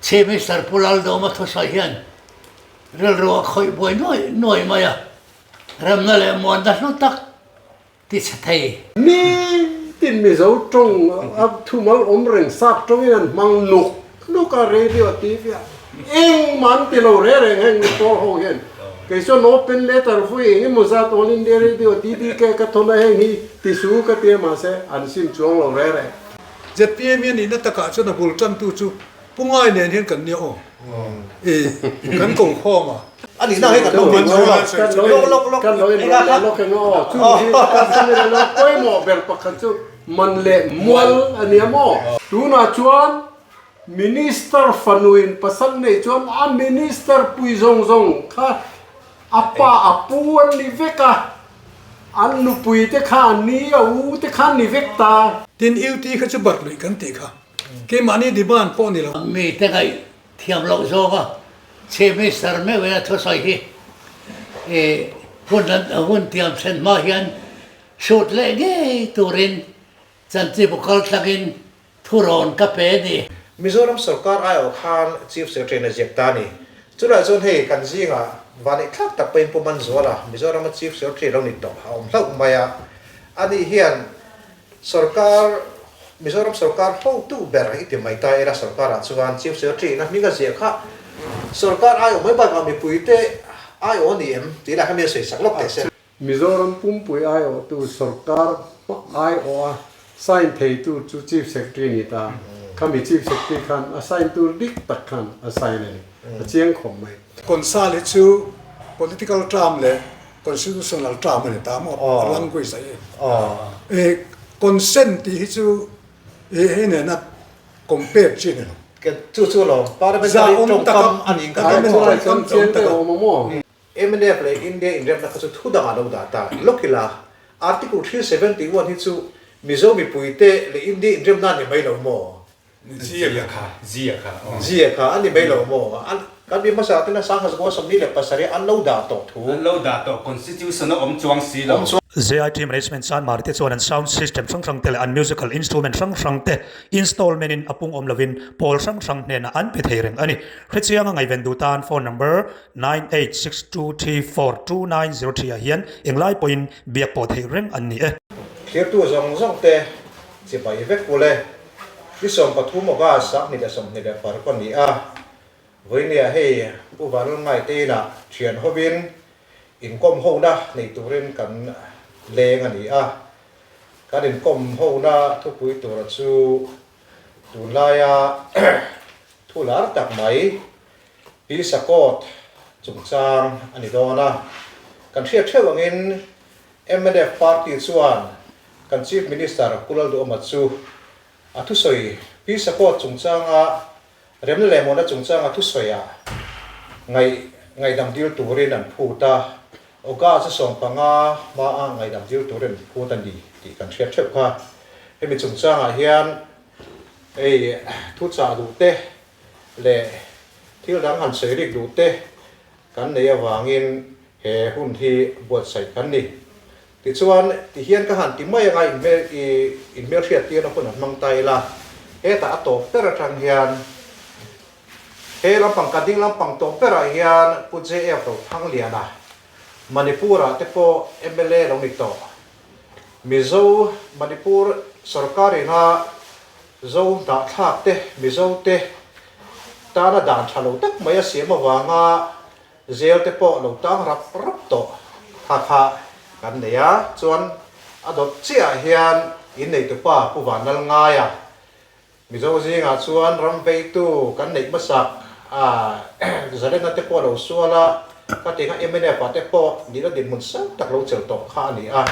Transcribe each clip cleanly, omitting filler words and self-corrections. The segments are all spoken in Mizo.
Chief Minister Pu Laldawma thusawi hian rilru a khawih buai nuai nuai mai a, remna leh muanna hlu tak ti chhe thei. Nitin Mizo tawng a thumal awm reng sap tawngin an hmang nuk nuk a, radio TV ah engmah an ti lo reng reng heng pawl ho hian. Kei chuan open letter vui eng emaw zat All India Radio TDK ka thawn a heng hi ti su ka ti a mahse an sim chuang lo reng reng. ZPM hi a nihna takah chuan a bul tantu chu Pu Ngai nen hian kan nia aw. I kan ko khawm a. A nihna hi kan lo hman zo lo. Lawk lawk lawk. Kan lo inrawlh leh lawk eng aw. Chu hi kan hre lo pawimawh ber pakhat chu man leh mual a nia maw? Tunah chuan Minister fanuin pasal nei chuan a minister pui zawng zawng kha a pa a pu an ni vek a, an nupui te kha an ni, a u te kha an ni vek ta. Tin, UT kha chu barh luih kan tih kha keimahni demand pawh ni lo. Mite ngaih thiam loh zawnga Chief Minister meuhin a thusawi hi i hun hun tiam thlen hma hian shoot leh ngei turin chanchinbu kal tlangin Thurawn ka pe a ni. Mizoram sorkar aiawh khan Chief Secretary in a ziak ta a ni. Chulaiah chuan hei kan zingah vanneih thlak tak pawhin Pu Manzuala, Mizorama Chief Secretary lo ni tawh a awm hlauh mai a. Ani hian sorkar, Mizoram sorkar hotu ber i ti mai ta ila sorkarah chuan Chief Secretary in a hming a ziah kha sorkar aiawh mai bakah mipuite aiawh a ni em tih lah kha mi a sawi sak lawk teh se. Mizoram pumpui aiawhtu sorkar aiawha sign theitu chu Chief Secretary ni ta. Khami Chief Secretary khan a sign tur dik tak khan a sign a ni. A chiang khawp mai. Consult hi chu political term leh constitutional term a ni ta maw? Language a i. Consent tih hi chu hei nena compare chi a ni lo. Chu chu lawm parliamentary tawngkam a ni. Parliamentary tawngkam. Mnf leh India inremna kha chu thu dangah lo dah ta lawk ila, Article 371 hi chu Mizo mipuite leh India inremna a ni mai lo maw? Zia kha, zia kha, aw. Zia kha a ni mai lo maw? An, kan mi hmasa tena 1927 an lo dah tawh thu. An lo dah tawh, Constitution a awm chuang si lo. JIT Management Chanmar te chuan an sound system hrang hrang te leh an musical instrument hrang hrang te installment in a pung awm lovin pawl hrang hrang hnenah an pe thei reng a ni. Hrechianga ngaihven duh tan phone number 9862342903 ah hian englai pawhin biak pawh theih reng an ni e. Thirtu zawng zawng te chibai vek u le. Ni 13 August 2026 a ni a, vawinia hei Pu Vanlalngai te inah thian hovin inkawm hona nei turin kan leng a ni a. Kan inkawm hona thupui tura chu tunlaia thu lar tak mai Pi Sakawt chungchang a ni dawn a, kan hriat theuh angin mnf party chuan kan Chief Minister Pu Lalduhawma chu a thusawi Pi Sakawt chungchanga remna leh mawhna chungchanga thusawiah ngaih ngaihdam dil turin an phut a, August 15 hmaa ngaihdam dil turin an phut a ni tih kan hriat theuh kha. Hemi chungchangah hian hei thuchah duh te leh thil dang han sawi rik duh te kan nei avangin he hun hi buatsaih kan ni. Tichuan, tihian ka han ti mai anga inhmel i inhmelhriat tirna hun han hmang ta ila, hetah a tawp ber atang hian he lampang ka ding lampang tawp berah hian Pu JF Rothangliana, Manipur-ah te pawh mla lo ni tawh, Mizo Manipur sorkar-ina Zo hnahthlak te, Mizo te tana dan tha lo tak mai a siam avanga zel te pawh lo tang rap rap tawh kha kha kan nei a. Chuan a dawt chiah ah hian inneitupa Pu Vanlalngaia Mizo zingah chuan ram veitu kan neih hmasak a Zalena te pawh lo sual a, khatinga mnf ah te pawh nihna dinhmun sang tak lo chel tawh kha a ni a.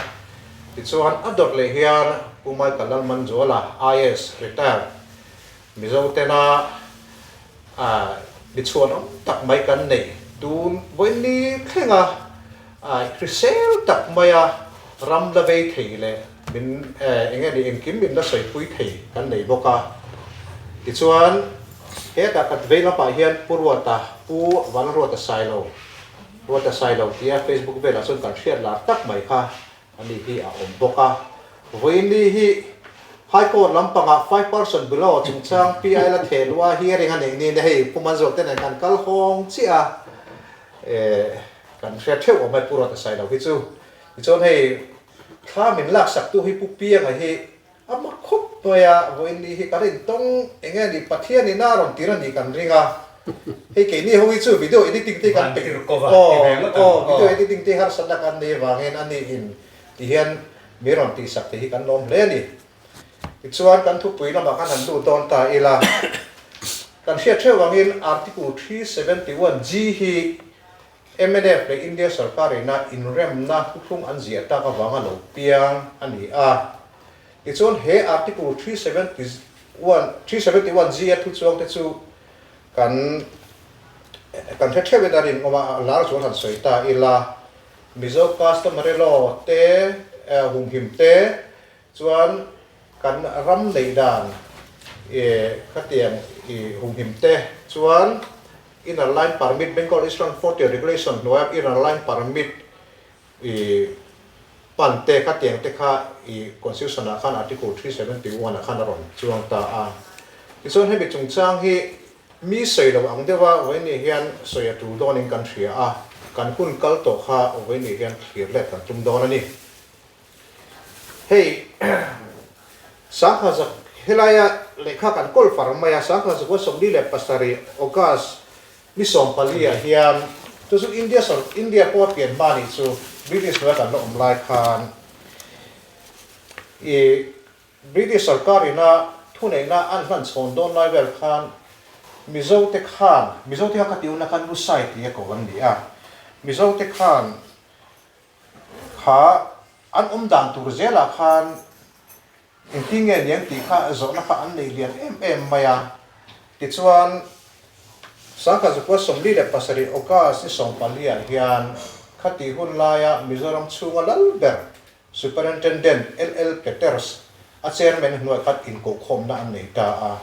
Tichuan a dawt leh hian Pu Michael Lalmanzuala, IAS, Retired, Mizo tena mi chhuanawm tak mai kan nei. Tun vawiin thlenga hrisel tak maia ram la vei thei leh min eng nge ni engkim min la sawipui thei kan nei bawk a. Tichuan hetah kan vei lamah hian Pu Ruata, Pu Vanruata Sailo, Ruata Sailo tia Facebook velah chuan kan hriat lar tak mai kha ani hi a awm bawk a. Vawiin ni hi. High Court lampangah Five Person Below chungchang PI la theh luh a hearing a neih niin hei Pu Manzual te nen kan kal hawng chiah a, eh kan hriat theuh awm e Pu Ruata Sailo hi chu. Tichuan hei thla min laksaktu hi Pu Pianga hi a mak khawp mai a, vawiin ni hi kan intawng eng nge ni Pathian in a rawn tir a nih kan ring a, hei keini ho hi chu video editing te hi kan peih aw aw video editing te hi harsatna kan nei avangin a ni in tihian Mi rawn tihsak te hi kan lawm hle a ni. Tichuan, kan thupui lamah khan han lut dawn ta ila, kan hriat theuh angin Article 371 G hi mnf leh India sorkarina inremna thuthlung an ziah tak avanga lo piang a ni a. Tichuan, he Article 371 G a thuchuang te chu kan kan hre theuhin a rinawm a, a lar zual han sawi ta ila. Mizo customary law te humhim te chuan kan ram neih dan khatiang i humhim te chuan Inner Line Permit Bengal Eastern Frontier Regulation hnuaia Inner Line Permit i pan te khatiang te kha i Constitution ah khan Article 371 ah khan a rawn chuang ta a. Tichuan hemi chungchang hi Mi sawi lo ang deuha vawiin hian sawi a tul dawnin kan hria a, kan hun kal tawh kha vawiin hian thlir let kan tum dawn a ni. Hei Sangha zak helaia lehkha kan kawl far mai a, Sangha zakua 47 August ni 14 ah hian chu chu India sawr India pawha pian hma nih chu British hnuaia kan la awm lai khan i British sarkar ina thuneihna an hlan chhawn dawn lai vel khan Mizo te khan, Mizo te kha ka tihuna khan Lusai tia ko an ni a, Mizo te khan kha an awm dan tur zelah khan engtin nge niang tih kha zawhna kha an nei lian em em mai a. Tichuan, Sangha Zakua 47 August ni 14 ah hian khatih hun laia Mizoram chhunga lal ber Superintendent LL Peters a chairman hnuai khat inkohkhawmna an nei ta a.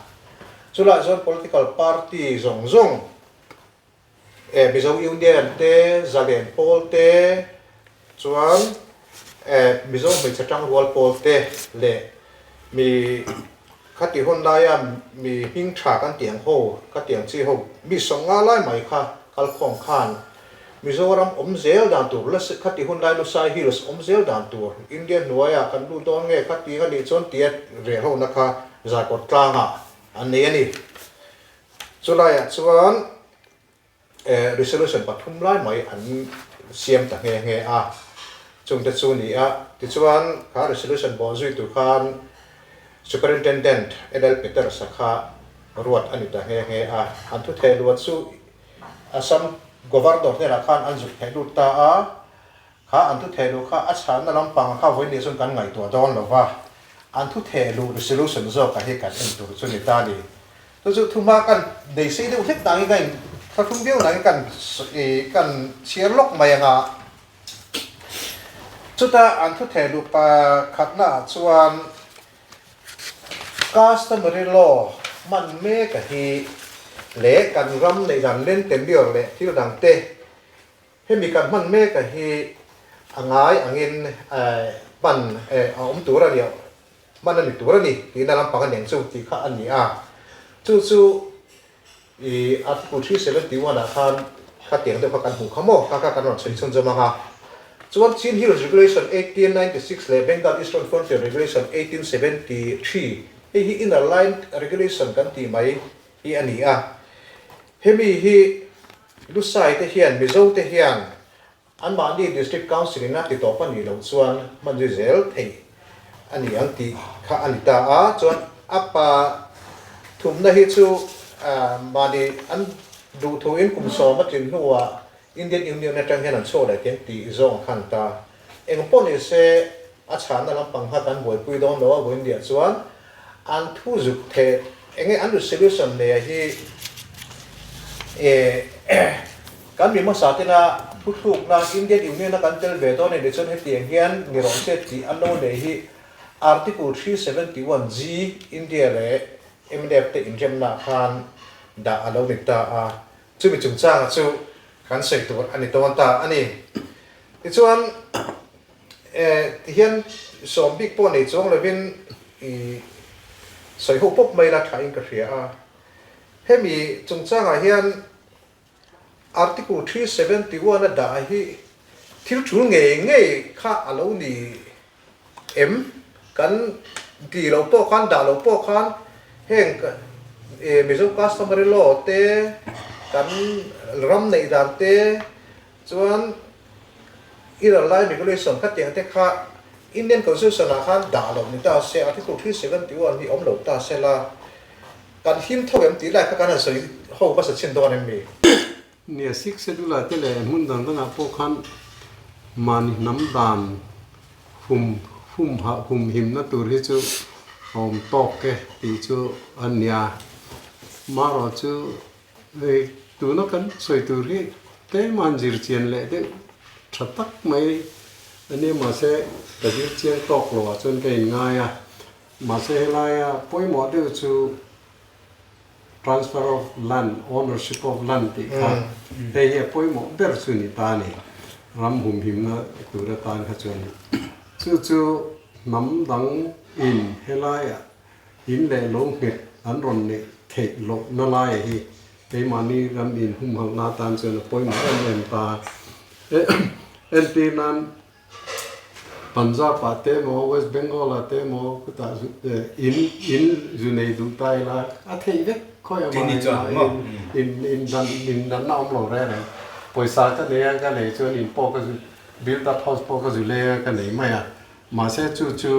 Chulai chuan political party zawng zawng eh Mizo Union te, Zalen pawl te chuan eh Mizo hmeichhe tangrual pawl te leh mi khati hun laia mi hming tha kan tih ang ho, ka tih ang chi ho mi 50 lai mai kha kalkhawm khan Mizoram awm zel dan tur, khati hun lai Lusai Hills awm zel dan tur, India hnuaiah kan lut dawn nge khati a nih chuan tia rehlohna kha Zarkawt tlangah an nei a ni. Chulaiah chuan resolution pathum lai mai an siam ta nghe nghe a, chungte chu ni a. Tichuan kha resolution bawh zui tur khan Superintendent LL Peters-a kha ruat a ni ta nghe nghe a, an thutheh luat chu Assam Governor hnenah khan an zuk theh lut ta a, kha an thu theh luh kha a chhanna lampang kha vawiin nih chuan kan ngaihtuah dawn lo va, an thu theh luh resolution zawkah hi kan en tur chu ni ta ni. Chu chu thuma kan nei sei deuh hlek dangin ka in thlahrung viau nangin kan kan chhiar lawk mai ang a. Chuta an thu theh luh pakhatnaah chuan Customary law hman mek a hi leh kan ram neih dan land tenure leh thil dang te hemi kan hman mek a hi a ngai angin hman a awm tur a ni hman a ni tur a ni tihna lampang a ni ang chu tih kha a ni a chu chu I Article 371 ah khan khatiang deuh kha kan hmuh kha maw? Kha kha kan rawn chhui chhunzawm ang a. Chuan Chin Hills Regulation 1896 leh Bengal Eastern Frontier Regulation 1873 hei hi Inner Line Regulation kan tih mai hi a ni a. Hemi hi Lusai te hian Mizo te hian Anmahni District Council in a ti tawp a nih loh chuan hman zui zel theih a ni ang tih kha a ni ta a, chuan a pa thumna hi chu mahni an duh thu in kum 10 a tlin hnuah Indian Union atang hian an chhuak leh thei ang tih zawng a khan ta. Eng pawh ni se a chhanna lampang kha kan buaipui dawn lo a vawiin chuan An thu zuk theh enge an resolution nei hi kan mi hmasa tena thuthlukna Indian Union a kan tel ve dawn a nih chuan hetiang hian ni rawh se tih an lo nei hi Article 371 G India leh mnf te inremna khan dah a lo ni ta a, chumi chungchanga chu kan sawi tur a ni dawn ta a ni. Tichuan. Tihian sawm bik pawh nei chuang lovin I sawi ho pawp mai la thain ka hria a. Hemi chungchangah hian Article 371 a dah hi thil tul ngei ngei kha a lo ni em? Kan ti lo pawh khan, dah lo pawh khan heng Mizo Customary Law te, kan ram neih dan te chuan Inner Line Regulation khatiang te kha Indian Constitution ah khan dah lo ni ta se, Article 371 hi awm lo ta se la, Kan him tho em tih lai kha kan han sawi ho hmasa chhin dawn em mi? Nia, Sixth Schedule ah te leh hmun dang dangah pawh khan mahni hnam dan hum hum hah hum himna tur hi chu a awm tawk e tih chu a nia. Marawh chu hei tuna kan sawi tur hi tlem an zir chian leh deuh tha tak mai a nia mahse ka zir chiang tawk lo ah chuan ka inngai a. Mahse helaia pawimawh deuh chu transfer of land, ownership of land tih kha hei hi a pawimawh ber chu ni ta a ni. Ram humhimna tur atan kha chuan chu chu hnam dang in helaia in leh lo nghet an rawn neih theih lohna laia hi keimahni ram in humhalhna atan chuan a pawimawh em em ta. Entir nan Punjab ah te emaw West Bengal ah te emaw khutah in in zu nei duh ta ila a theih vek khawi amah in in dan in danna awm lo reng reng pawisa ka nei a ka nei chuan in pawh ka zu build up house pawh ka zu leng a ka nei mai a mahse chu chu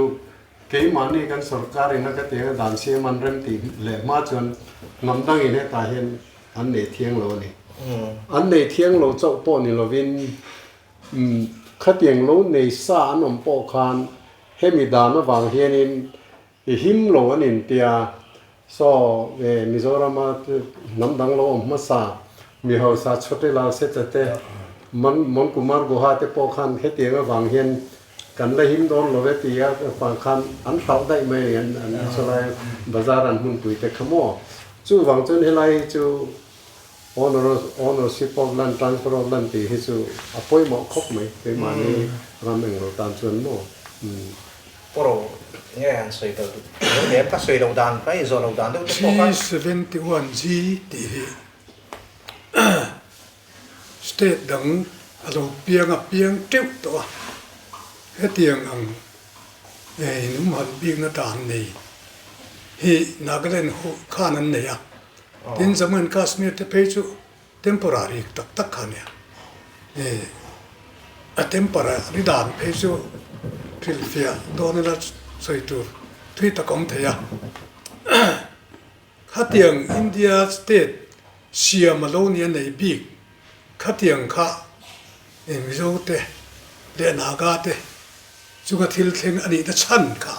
keimahni kan sorkar in a ka ti anga dan siam an rem tih leh hma chuan hnam dang in hetah hian an nei thiang lo a ni an nei thiang lo chauh pawh ni lovin Umm, khatiang lo nei sa an awm pawh khan hemi dan avang hianin i him lo an intia. Saw, e, Mizorama hnam dang lo awm hmasa, mi hausa Chhote Lal Seta te, Man, Mon Kumar Guha te pawh khan hetiang avang hian kan la him dawn lo e ti a vang khan an hrauh daih mai an, an sawlai bazar an hmunpui te kha maw. Chuvang chuan helai hi chu Ownership of land, transfer of land tih hi chu a pawimawh khawp mai keimahni ram englo tan chuan maw. Pawh nge han sawi loh duh lo em ka sawi loh dan ka inzawh loh dan deuh te pawh khan. G71 G tih hi state dang a lo piang a piang teuh tawh a, hetiang ang inhumhalh bikna dan nei hi Nagaland ho khan an nei a. Tin, Jammu and Kashmir te phei chu temporary tak tak kha a nia. A temporary dan phei chu hrilhfiah dawn ila sawi tur thui tak a awm thei a. Khatiang India state siam a lo nia nei bik khatiang kha Mizo te leh Naga te chunga thil thleng a nihna chhan kha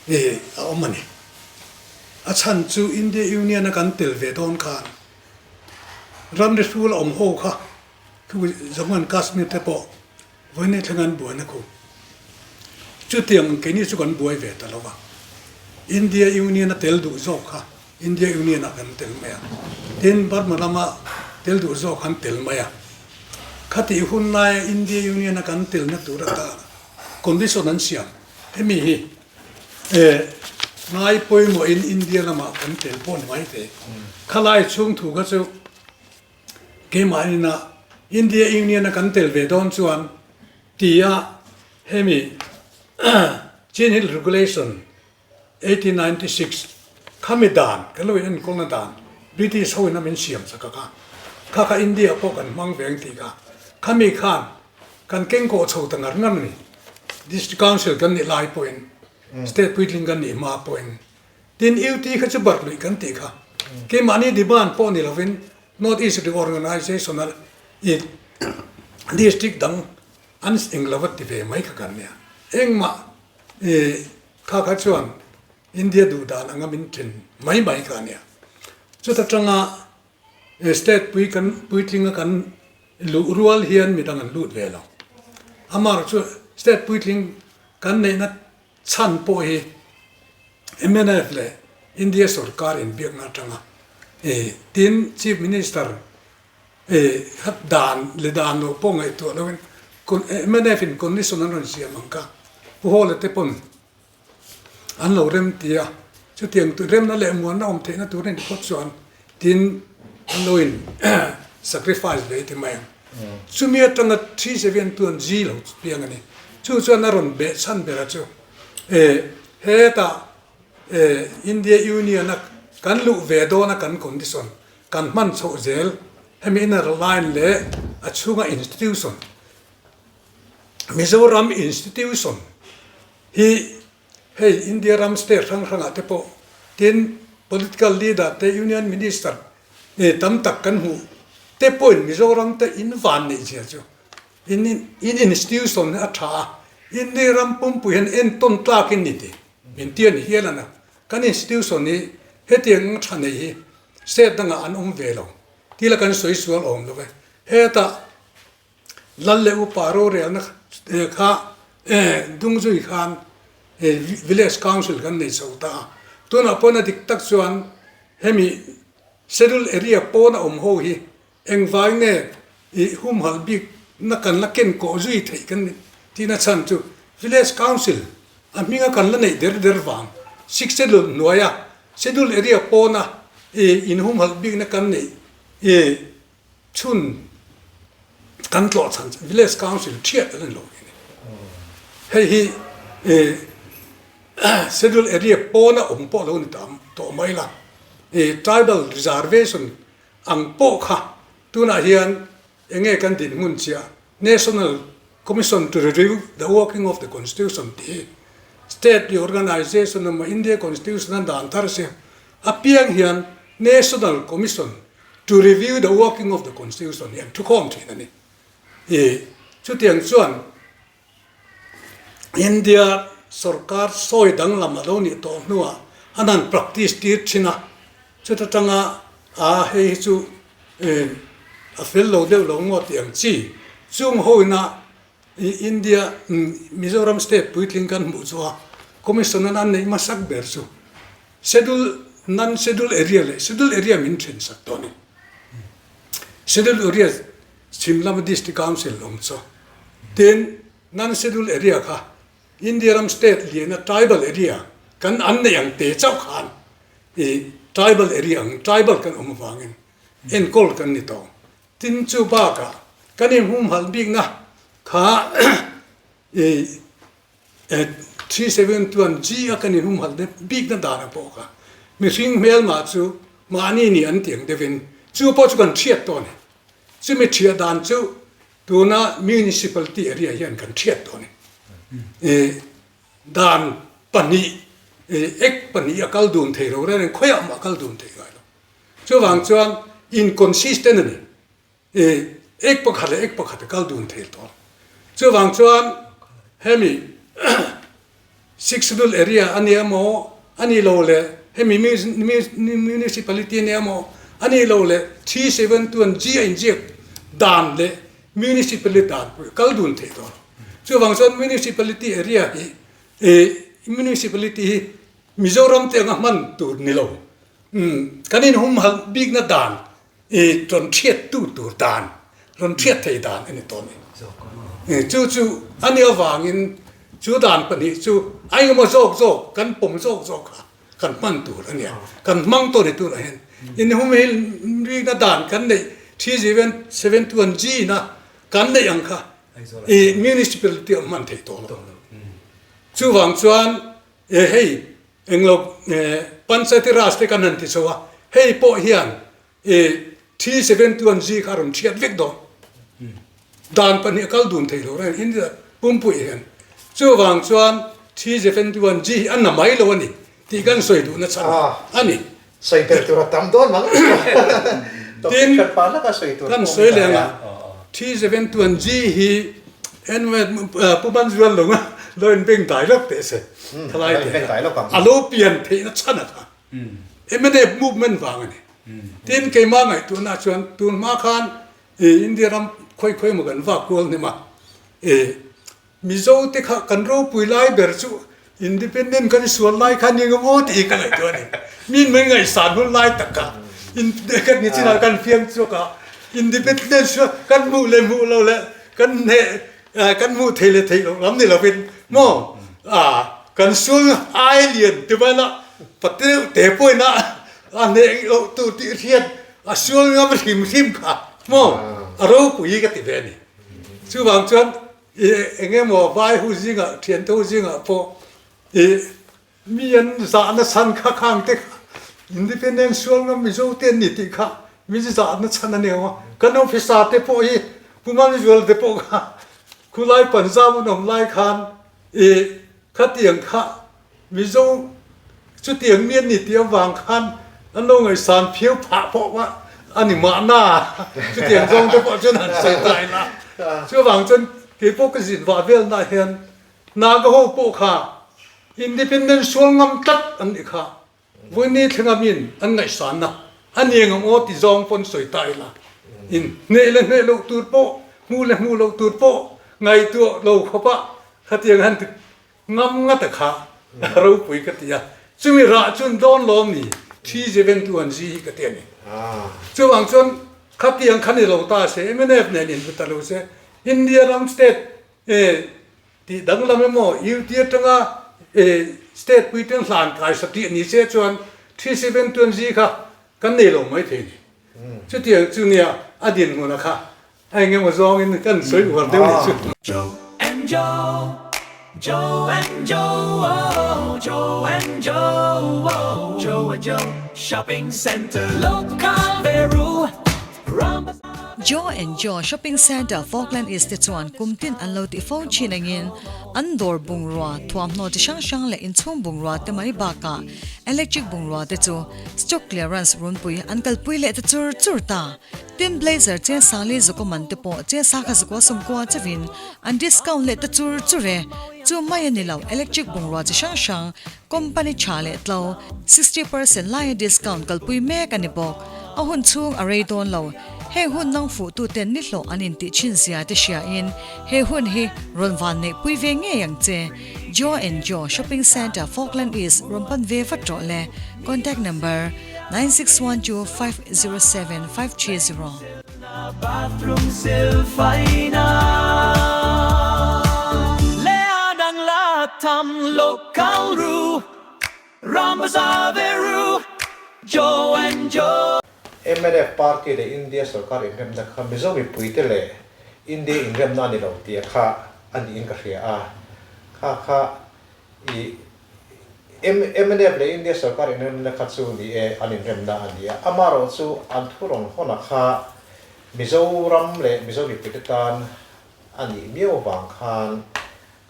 nge a awm a ni. A chhan chu India Union a kan tel ve dawn khan ramri hrul a awm ho kha khu Jammu and Kashmir te pawh vawiin thleng an buaina khu. Chutiang ang keini chu kan buai ve ta lo va. India Union a tel duh zawk kha India Union ah kan tel mai a. Tin, Burma lama tel duh zawk an tel mai a. Khatih hun laia India Union a kan telna tur atana condition an siam. Hemi hi ngai pawimawhin India lamah kan tel pawh ni mai thei. Khalai chhung thu kha chu keimahina India Union a kan tel ve dawn chuan tia hemi Chin Hill Regulation 1896 khami dan kan lo inenkawlna dan British hoin a min siam chak a kha kha kha India pawh kan hmang ve ang tih kha khami khan kan kengkawh chho ta ngar ngar a ni. District Council kan nih lai pawhin State puitling kan nih hma pawhin tin UT kha chu barh luih kan tih kha keimahni demand pawh ni lovin North East Reorganisation a i district dang an eng lova ti ve mai kha kan nia engmah i Kha kha chuan India duh dan anga min then mai mai kha a nia. Chuta tanga state pui kan puitlinga kan luh rual hian midang an lut ve lo. Amaherawhchu chu state puitling kan neihna chhan pawh hi mnf leh India sorkar inbiakna atanga tin Chief Minister Khat dan leh dan loh pawh ngaihtuah loin mnf in condition an rawn siam ang kha Pu Hawla te pawn. An lo rem ti a, chutiang remna leh muanna awm theihna tur a ni phawt chuan tin an lo in sacrifice ve ti mai ang. Chumi atanga 371 G lo piang a ni. Chu chuan a rawn beh chhan ber a chu e hetah e India Union a kan luh ve dawn a kan condition kan hman chhoh zel hemi inner line leh a chhunga institution Mizoram institution hi hei India ram state hrang hrangah te pawh tin political leader te union minister eh tam tak kan hmuh te pawhin Mizoram te in van neih zia chu in in institution hi a tha a India ram pumpui hian entawn tlak in ni tih min ti a ni hial a na kan institution hi hetiang ang tha nei hi state dangah an awm ve lo tila kan sawi sual awm lo ve hetah Lal leh upa rorelna kha Dungzui khan Village Council kan nei chho ta a, tunah pawn a dik tak chuan hemi Schedule Area pawna awm ho hi engvai nge i humhalh bik na kan la ken kawh zui theih kan tihna chhan chu Village Council a hminga kan la neih der der vang Sixth Schedule hnuaia Schedule Area pawna i inhumhalh bikna kan neih i Chhun kan tlawh chhan chu Village Council thiat an ni lo hi a ni. Hei hi Schedule Area pawna awm pawh lo ni ta tawh mai la, Tribal Reservation ang pawh kha tunah hian eng nge kan dinhmun chiah National Commission to Review the Working of the Constitution tih hi State Reorganisation emaw India Constitution a dan thar si apiang hian National Commission to Review the Working of the Constitution hi an thukhawm thin a ni. I chutiang chuan India sorkar sawi danglam a lo nih tawh hnuah an han practice tir thin a, chuta tanga a hei hi chu a fel lo deuh lo maw tih ang chi chung hoina India Mizoram state puitling kan hmuh chu a commission an an neih hmasak ber chu schedule non schedule area leh schedule area min then sak tawh a ni. Schedule area chhim lama district council awm chu tin non schedule area kha India ram state liana tribal area kan an neih ang te chauh khan i tribal area ang tribal kan awm avangin enkawl kan ni tawh. Tin chu bakah kan inhumhalh bikna kha i 371 G a kan inhumhalh bikna dan a pawh kha mihring hmelmah chu mahni nih an tih ang deuhin chu pawh chu kan hriat tawh a ni. Chumi thiah dan chu tuna municipality area hian kan hriat tawh a ni. I dan pahnih ek pahnih a kal dun thei lo reng reng khawiah mah a kal dun thei ngai lo. Chuvang chuan inconsistent a ni. I ek pakhat leh ek pakhat a kal dun thei tawh lo. Chuvang chuan hemi Sixth Schedule area a nia maw a ni lo le hemi municipality a nia maw a ni lo le 371 G a inziak dan leh municipality dan pawh hi kal dun thei tawh lo. Chuvang chuan municipality area hi municipality hi Mizoram te anga hman tur ni lo. Kan inhumhalh bikna dan I rawn hriat tu tur dan, rawn hriat thei dan a ni tawh a ni. Chu chu a nih avangin chu dan pahnih chu a engemaw zawk zawk kan pawm zawk zawk kha kan hman tur a nia. Kan hmang tawh ni tunah hian inhumhilrina dan kan neih 371 G na kan neih ang kha i municipality a hman theih tawh lo. Chuvang chuan hei Englo Panchayati Raj te kan han ti chho a, hei pawh hian i 371 G kha a rawn thiat vek dawn. Dan pahnih a kal dun thei lo reng India pumpui hian. Chuvang chuan 371 G hi a na mai lo a ni tih kan sawi duhna chhan a ni. Sawi tel tur a tam dawn mang Tin, kan sawi leh ang a, 371 G hi Pu Manzual lo nga lo inbeng dai lawk teh se, thalai te a lo pian theihna chhan a kha mnf movement vang a ni. Tin, keimah ngaihtuahna chuan tun hma khan India ram khawi khawi emaw kan vak kual hnem a, Mizo te kha kan ropui lai ber chu Independent kan sual lai kha ni ngemaw tih ka ngaihtuah a ni. Mi min ngaihsan hun lai tak kha kan ni chinah kan fiam chhuak a, Independent sual kan hmuh leh hmuh lo leh kan hneh kan hmuh thei leh theih loh lam ni lovin maw ah. Kan sul ai lian ti mai la, pate deuh te pawhin a a hneh loh tur tih hriat a sual ngam hrim hrim kha maw a ropui ka ti ve a ni. Chuvang chuan i eng emaw vai ho zingah thiante ho zingah pawh i mi an zahna chhan kha khang te kha independent sual ngam Mizo te an ni tih kha mi zahna chhan a ni ang a. Kan officer te pawh hi Pu Manzuala te pawh kha khulai Punjab an awm lai khan I khatiang kha Mizo chutiang mi an ni tih avang khan an lo ngaihsan phiau phah pawh a a ni mahna chutiang zawng te pawh chuan han sawi ta ila. Chuvang chuan kei pawh ka zin vah velnah hian Naga ho pawh kha independent sual ngam tlat an nih kha. Vawiini thlenga min an ngaihsanna a ni engam aw ti zawng pawn sawi ta ila, in hneh leh hneh loh tur pawh, hmuh leh hmuh loh tur pawh ngaihtuah lo khawpa khatiang han ti ngam ngat a kha ropui ka ti a, chumi rah chun dawn lawm ni thi zeven tu han zi hi ka ti a ni. Chuvang chuan khatiang kha ni lo ta se, mnf nen inhmu ta lo se, India ram state Tih danglam emaw UT atanga state puitling hlan kai sa tih ni se chuan 3720 kha kan nei lo mai thei ni. Chutiang chu nia a dinhmun a kha a eng emaw zawngin kan sawi uar deuh ni chu. Joe and Joe, Joe and Joe, oh, Joe and Joe, oh, Joe and Joe Shopping Centre Local Veru. Joe and Joe Shopping Centre Falkland East te chuan kum tin an lo tih fo thin angin an dawr bungrua, thuamhnaw chi hrang hrang leh inchhung bungrua te mai bakah electric bungrua te chu stock clearance runpui an kalpui leh ta chur chur ta. Tin blazer cheng sangli zukaw man te pawh cheng sangkhat zukua sawmkua chauhin an discount leh ta chur chur e. Chu mai a ni lo electric bungrua chi hrang hrang Company tha leh tlo, 60% laia discount kalpui mek a ni bawk. A hun chhung a rei dawn lo. Heng hun nang fuhtuten ni hlawh an intih thin zia te hriain he hun hi rawn van neihpui ve ngei ang che. Joe and Joe Shopping Centre, Falkland East rawn pan ve vat rawh le. Contact number, 9612 507 530. Bathroom sil faina leh a dang la tham local ru Ram bazaar ve ru Joe and Joe. Mnf party leh India sorkar inremna kha Mizo mipuite leh India inremna a ni lo tih kha a niin ka hria a, kha kha i Mnf leh India sorkar inremna kha chu ni e, an inremna a ni a. Amaherawh chu an thu rawn hawn a kha Mizoram leh Mizo mipuite tan a nih miau vang khan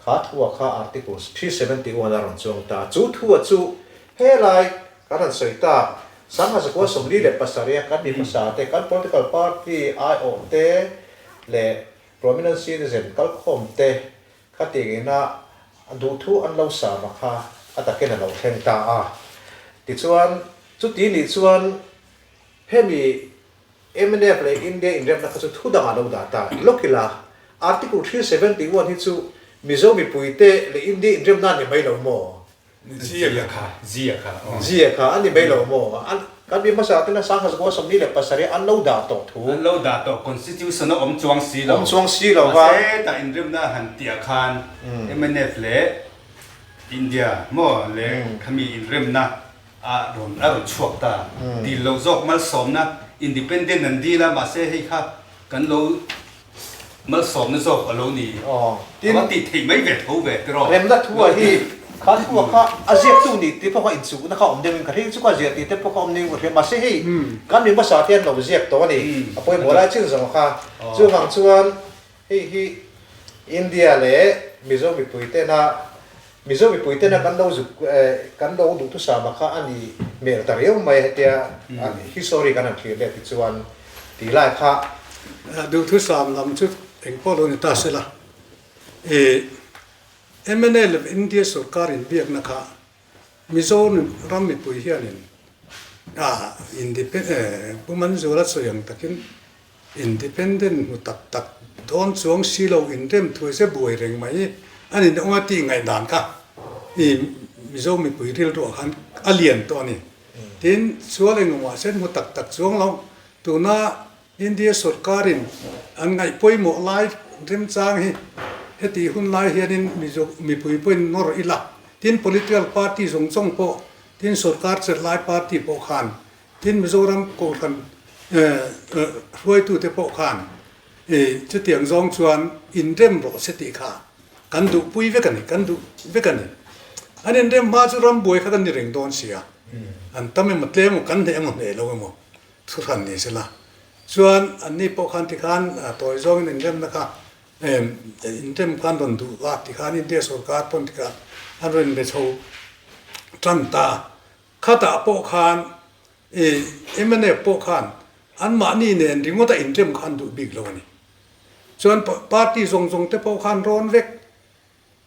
kha thu a kha Articles 371 a rawn chuang ta. Chu thu a chu helai kan han sawi tak, 1947 a kan mi hmasa te, kan political party aiawh te leh prominent citizen kalkhawm te Khatiang ina duhthu an lo sam a kha a takin a lo thleng ta a. Tichuan, chuti nih chuan hemi mnf leh India inremna kha chu thu dangah lo dah ta lawk ila, Article 371 hi chu Mizo mipuite leh India inremna a ni mai lo maw? Zia kha, zia kha, aw. Zia kha a ni mai lo maw? An, kan mi hmasa tena 1947 an lo dah tawh thu. An lo dah tawh, Constitution a awm chuang si lo. Awm chuang si lo va. Mahse, tah inremna han tih ah khan mnf leh India maw leh khami inremna a rawn, a rawn chhuak ta. Dil loh zawk malsawmna, independent an dil a, mahse hei kha kan lo Malsawmna zawk a lo ni. Tin, A tih theih mai ve tho ve tiraw? Remna thu ah hi kha thu ah kha a ziaktu nih tih pawh kha inchuhna kha awm deuhin ka hria, chu ka ziah tih te pawh kha awm deuhin ka hria, mahse hei kan mi hmasa te an lo ziak tawh a ni, a pawimawh lai chin zawng kha. Chuvang chuan hei hi India leh Mizo mipui tena Mizo mipui tena kan lo zuk kan lo duhthusam a kha a ni hmel ta riau mai hetia history kan han thlir leh ti chuan tih lai kha. Duhthusam lam chu eng pawh lo ni ta se la, i mna leh India sorkar inbiakna kha Mizo ram mipui hianin a independent Pu Manzuala sawi ang takin Independent hmu tak tak dawn chuang si lo inrem thuai se buai reng mai a ni hnawng a tih ngaihdan kha i Mizo mipui rilruah khan a lian tawh a ni. Tin, sual engemaw ah sen hmu tak tak chuang lo tuna India sorkarin an ngaih pawimawh lai remchang hi heti hun lai hianin Mizo mipui pawhin nawr ila. Tin, political party zawng zawng pawh, tin sorkar chelh lai party pawh khan, tin Mizoram Kohhran hruaitute pawh khan chutiang zawng chuan inrem rawh se tih kha kan duhpui vek a ni, kan duh vek a ni. An inrem hma chu ram buai kha kan ni reng dawn sia, an tam emaw tlem emaw kan hneh emaw hneh lo emaw thu hran ni sela. Chuan anni pawh khan tikhan tawi zawngin inremna kha inrem khan rawn duh a tikhan India sorkar pawn tikhan an rawn inbe chho tan ta. Khatah pawh khan mnf pawh khan anmahni nen ringawta inrem khan duh bik lo a ni. Chuan party zawng zawng te pawh khan rawn vek.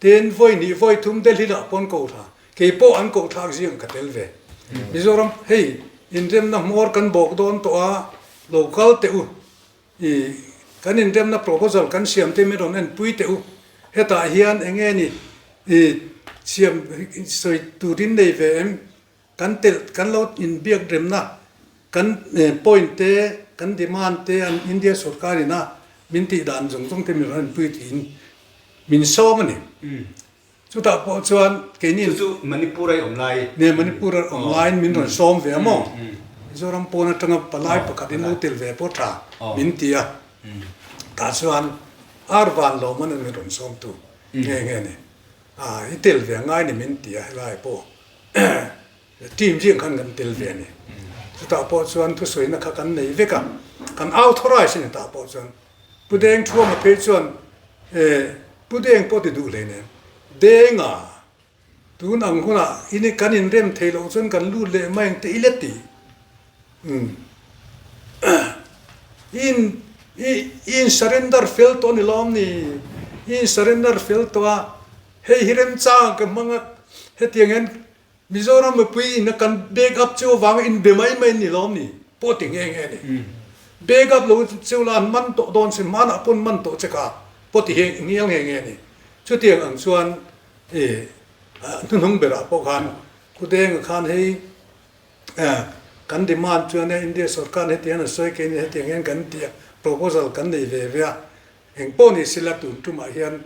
Tin, vawi hnih vawi thum Delhi lah pawn ko thla, kei pawh an koh thlak zing ka tel ve. Mizoram, hei inremna hmawr kan bawk dawn tawh a, lo kal teh u. I kan inremna proposal kan siam te min rawn en pui teh u. Hetah hian eng nge ni i siam sawi turin nei ve em? Kan telh kan lo inbiak remna kan point te kan demand te an India sorkar ina min tih dan zawng zawng te min rawn en pui tiin min sawm a ni. Chutah pawh chuan keini Chu chu Manipur a i awm lai. Ne Manipur a awm laiin min rawn sawm ve a maw? Mizoram pawn atanga palai pakhat in lo tel ve pawh tha min ti a. Tah chuan ar van lawm an min rawn sawm tu nghe nghe a ni. A i tel ve angai ni min ti a helai pawh team zing khan kan tel ve a ni. Chutah pawh chuan thusawiina kha kan nei vek a, kan authorize a ni tah pawh chuan. Pu Deng Thuama phei chuan eh Pu Deng pawh ti duh hlei nen Denga tun ang hunah in kan inrem thei loh chuan kan lut leh mai ang te i let ti umm in i in surrender fel tawh a ni lawm ni i in surrender fel tawh a hei hi remchang ka hmang a hetiang hian Mizoram mipui in a kan back up cheu avanga in be mai mai an ni lawm ni pawh ti nghe nghe a ni. Back up lo cheu la an man tawh dawn sin hmanah pawn man tawh che kha pawh ti he ngial nghe nghe a ni. Chutiang ang chuan i hnuhnung berah pawh khan Khudenga khan hei kan demand chuan India sorkar hetiang an sawi keini hetiang hian kan ti a proposal kan nei ve ve a eng pawh ni sila tun tumah hian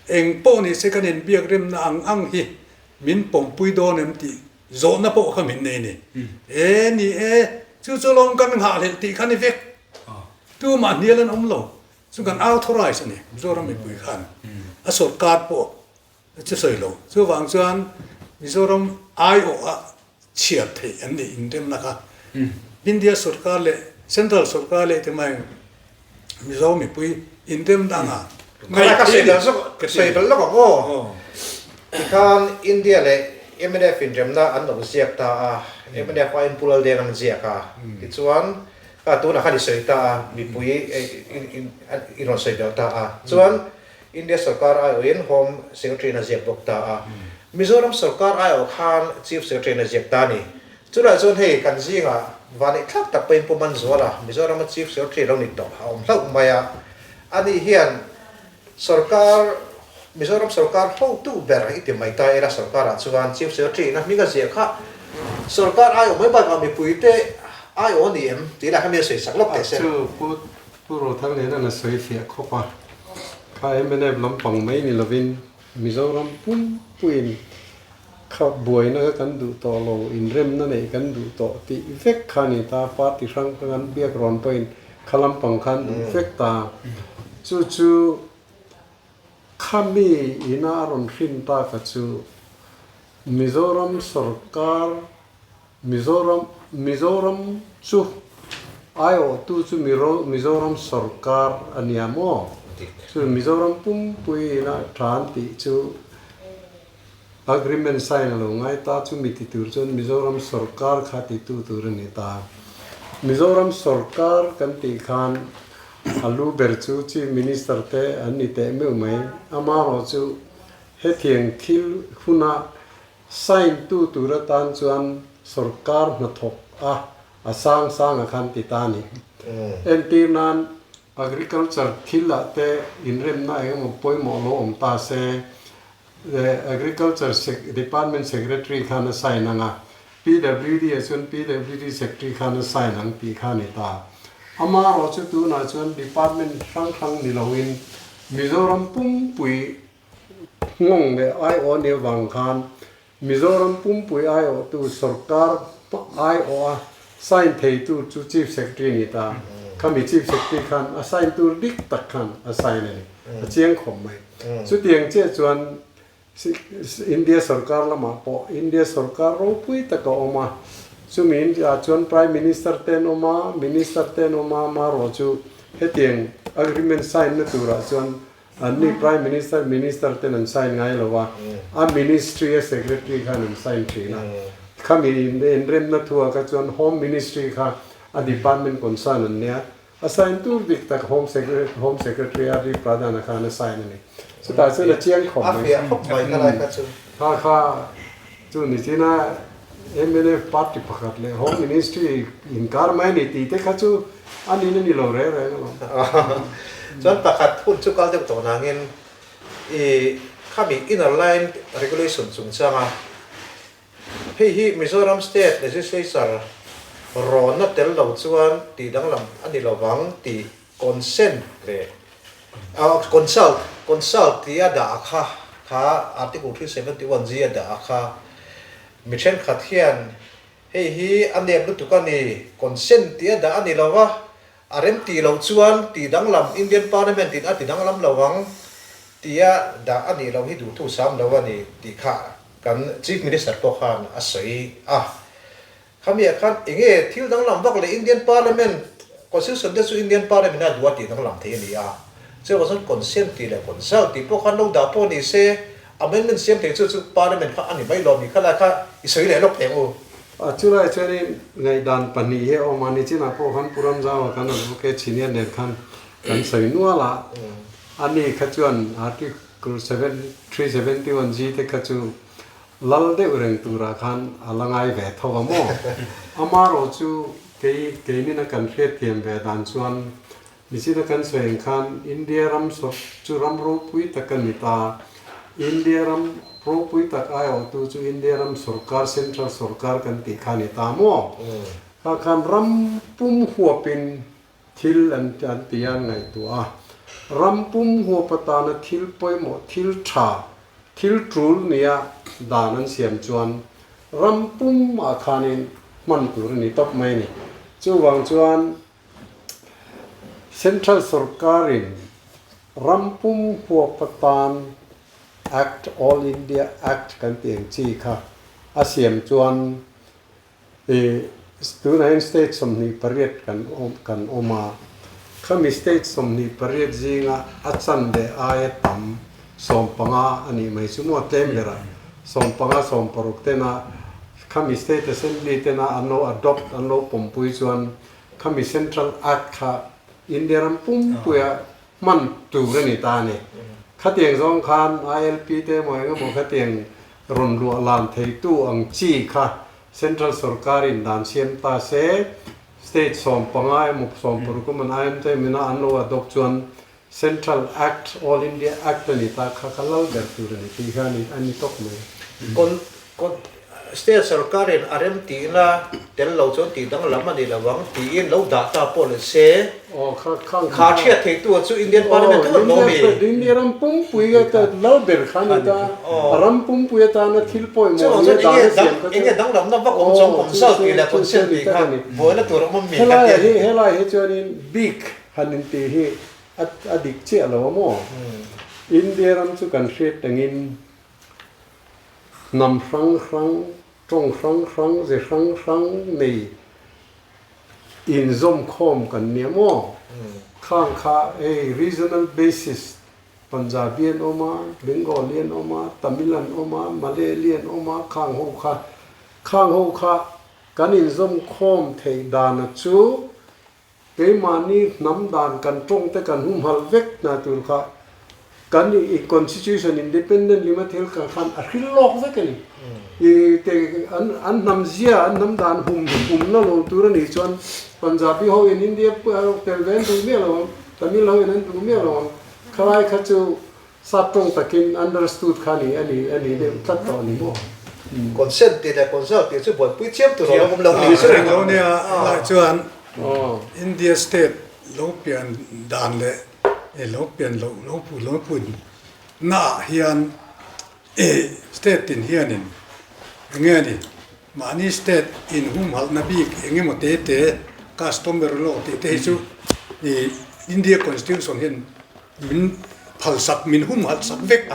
eng pawh ni se kan inbiak remna ang ang hi Min pawmpui dawn em tih zawhna pawh kha min nei ni. E ni e, chu chu lawm kan nghahhlelh tih kha ni vek. Tumah hnial an awm lo. Chu kan authorize a ni, Mizoram mipui khan. A sorkar pawh chu sawi lo. Chuvang chuan Mizoram aiawha chhiar theih an nih inremna kha India sorkar leh Central sorkar leh te mai Mizo mipui inrem danga ngaih theih a ni. Ka sawi belh lawk ang aw. Tikhan India leh mnf inremna an lo ziak ta a, mnf aiin Pu Laldeng an ziak a, tichuan kha tunah khan i sawi ta a, mipui i rawn sawi belh ta a, chuan India sorkar aiawhin Home Secretary in a ziak bawk ta a, Mizoram sorkar aiawh khan Chief Secretary in a ziak ta a ni. Chulai chuan hei kan zingah vanneih thlak tak pawhin Pu Manzuala, Mizorama Chief Secretary lo ni tawh a awm hlauh mai a. Ani hian sorkar, Mizoram sorkar hotu ber i ti mai ta ila sorkarah chuan Chief Secretary ina hming a ziah kha sorkar aiawh mai bakah mipuite aiawh a ni em tih lah kha mi a sawi sak lawk teh se. Chu Pu Pu Rothang nen an a sawi fiah khawp a, kha mnf lampang mai ni lovin Mizoram pumpuiin kha buaina kha kan duh tawh lo, inremna neih kan duh tawh tih vek kha a ni ta, party hrang hrang an biak rawn pawhin kha lampang kha an duh vek ta. Chu chu kha mi ina a rawn hrin ta kha chu Mizoram sorkar Mizoram Mizoram chu aiawhtu chu Mizoram sorkar a nia maw? Chu Mizoram pumpui ina tan tih chu agreement sign a lo ngai ta chu mi ti tur chuan Mizoram sorkar kha titu tur a ni ta. Mizoram sorkar kan tih khan a lu ber chu Chief Minister te an ni teh meuh mai. Amaherawhchu hetiang thil huna Sign tu tur atan chuan sorkar hnathawk a a sang sang a khan ti ta a ni. Entir nan agriculture thil ah te inremna eng emaw pawimawh lo awm ta se, agriculture department secretary khan a sign ang a, PWD ah chuan PWD secretary khan a sign ang tih kha a ni ta. Amaherawh chu tunah chuan department hrang hrang ni loin Mizoram pumpui. nghawng leh aiawh a nih avang khan Mizoram pumpui aiawhtu sorkar aiawha sign theitu chu Chief Secretary a ni ta. Khami Chief Secretary khan a sign tur dik tak khan a sign a ni. A chiang khawp mai. Chutiang chiah chuan India sorkar lamah pawh India sorkar ropui tak a awm a. Chumi India ah chuan Prime Minister te an awm a, Minister te an awm a, amaherawh chu hetiang agreement sign na turah chuan An ni Prime Minister, Minister ten an sign ngai lo a, a Ministry a Secretary khan an sign thin a. Khami inremna thu ah kha chuan Home Ministry kha a department concern an nia, a sign tur dik tak Home Secretary, Home Secretary RD Pradhan-a khan a sign a ni. Chutah chuan a chiang khawp mai. A fiah khawp mai kha lai kha chu. Kha kha chu ni china mnf party pakhat leh Home Ministry inkar mai a ni tih te kha chu a nin a ni lo reng reng alawm. Chuan pakhat hun chu kal deuh tawh nangin i khami inner line regulation chungchanga hei hi Mizoram State Legislature rawnna tel lo chuan tih danglam a ni lovang tih Consent leh consult, consult tia dah a kha, kha Article 371 G a dah a kha, mi thenkhat hian hei hi a nep lutuk a ni, consent tia dah a ni lo va, a rem tih loh chuan tih danglam Indian Parliament in a ti danglam lo ang tia dah a nih loh hi duhthu sam lo a ni tih kha kan Chief Minister pawh khan a sawi a. Khami ah khan enge thil danglam vak leh Indian Parliament, Constitution te chu Indian Parliament a duh a tih danglam thei a ni a. Chuvang chuan consent tih leh consult tih pawh khan lo dah pawh ni se, amendment siam thei chu chu Parliament kha a ni mai lo mi kha lai kha i sawi leh lawk thei ang u. A chulai chuanin ngaihdan pahnih hi a awm a, nichinah pawh khan Pu Ramzau-a kan advocate senior nen khan kan sawi nual a, ani kha chuan Article 371 G te kha chu Lal deuh reng turah khan a la ngai ve tho a maw? Amarawh chu kei keinina kan hriatthiam ve dan chuan Michina kan sawi ang khan India ram sawt chu ram ropui tak a ni ta. India ram ropui tak aiawhtu chu India ram sorkar, Central sorkar kan tih kha a ni ta maw? Kha khan ram pum huapin Thil an an ti a, an ngaihtuah a. Ram pum huap atana thil pawimawh, thil tha, thil tul nia dan an siam chuan ram pumah khanin hman tur a ni tawp mai a ni. Chuvang chuan Central sorkarin ram pum huap atan Act, All India Act kan tih ang chi kha a siam chuan I tunah hian state 28 kan awm kan awm a, khami state 28 zinga a chanve aia tam 15 a nih mai chu maw tlem berah 15 16 tena khami state assembly tena an lo adopt an lo pawmpui chuan khami central act kha India ram pumpuia hman tur a ni ta a ni. Khatiang zawng khan ILP te emaw engemaw khatiang Rawn luah lan theitu ang chi kha Central sorkarin dan siam ta se, State 15 emaw 60 emaw an IMT mina an lo adopt chuan Central Act, All India Act a ni ta kha kha lal ber tur a ni tih kha a ni tawp mai. Kon kon State sorkarin a rem tihna tel lo chuan tih danglam a ni lo ang tiin lo dah ta pawh le se. Aw kha kha Kha hriat theitu chu Indian Parliament theuh an lawm i. India ram pumpui a ta lal ber kha a ni ta. Ram pumpui atana thil pawimawh nia dan a siam kha chu. Enge danglamna vak awm chuang consult tih leh consent tih kha buaina tur awm awm mi ka ti a ni. Helai hi chuanin bik han intih hi a dik chiah lo a maw? India ram chu kan hriat tangin Hnam hrang hrang, tawng hrang hrang, ze hrang hrang nei inzawmkhawm kan nia maw? Khang kha hei regional basis Punjabi an awm a, Bengali an awm a, Tamil an awm a, Malayali an awm a, khang ho kha khang ho kha kan inzawmkhawm theih dana chu Keimahni hnam dan kan tawng te kan humhalh vek hna tur kha kan i constitution independent lima thil kha khan a hril lawk vek a ni. I te an an hnam zia an hnam dan hum humna lo tur a nih chuan Punjabi ho in India tel ve an duh miah lo ang, Tamil ho in an duh miah lo ang. Khalai kha chu Sap tawng takin understood kha ni a ni a ni deuh tlat tawh a ni maw? Consent tih leh consult tih chu buaipui chiam tur a lo awm lo ni chu. Reng lo nia, helai chuan India state lo pian dan leh lo pian loh lo lo pun naah hian. State tin hianin enge ni mahni state in humhalhna bik eng emaw te te customary law tih te hi chu India constitution hian min phalsak min humhalh sak vek.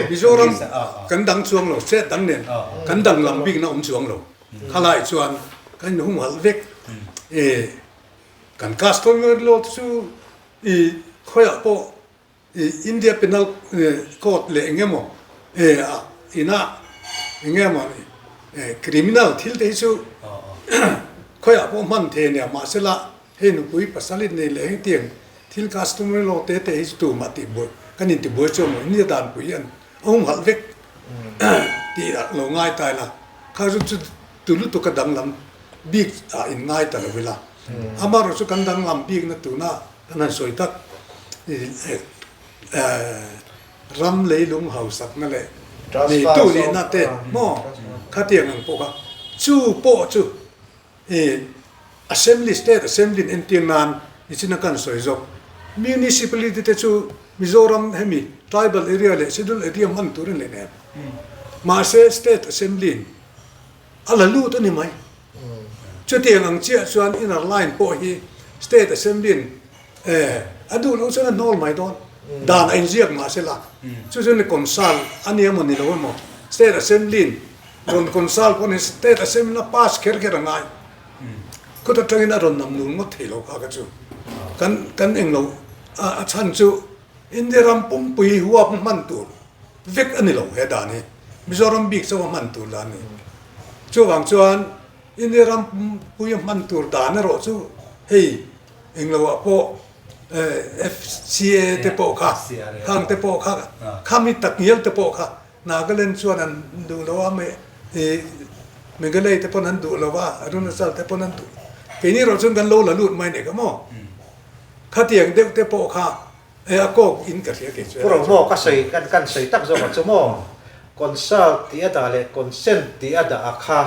Mizoram kan dang chuang lo state dang nen kan danglam bikna awm chuang lo. Khalai chuan kan inhumhalh vek. Kan customary law te chu khawiah pawh India Penal Code leh eng emaw ina eng emaw criminal thil te hi chu khawiah pawh hman thei a nia mahsela hei nupui pasal in nei leh hengtiang thil customary law te te hi chu tumah tihbuai kan intibuai chu amaw India danpui hian a humhalh vek tih lo ngai ta ila kha chu chu tu lutuk a danglam bik ah in ngai ta lo ila amaherawhchu kan danglam bikna tuna Kan han sawi tak ram leilung hausakna leh neitu nihna te maw khatiang ang pawh kha chu pawh chu Assembly State Assembly in entir nan nichina kan sawi zawk Municipality te chu Mizoram hemi tribal area leh schedule area hman tur a ni leh em mahse State Assembly in a la lut a ni mai. Chutiang ang chiah chuan inner line pawh hi State Assembly in a duh loh chuan a hnawl mai dawn. Dan a inziak mah se la, chu chuan consult a ni emaw ni lo emaw State Assembly in rawn consult pawh ni State Assembly in a pass kher kher a ngai. Khut atangin a rawn nam nul ngawt thei lo kha kha chu kan kan englo a chhan chu India ram pumpui huap hman tur vek a ni lo he dan hi. Mizoram bik chauh a hman tur dan a ni. Chuvang chuan India ram pui a hman tur dan erawh chu hei engloah pawh FCA te pawh kha, khang te pawh kha, khami tak ngial te pawh kha Nagaland chuan an duh lo a, Meghalaya te pawn an duh lo a, Arunachal te pawn an duh. Keini erawh chuan kan lo la lut mai a ni kha maw? Khatiang deuh te pawh kha E a kawk in ka hria kei chu. Pu Romaw ka sawi kan kan sawi tak zawk ah chu maw consult tih a dah leh consent tih a dah a kha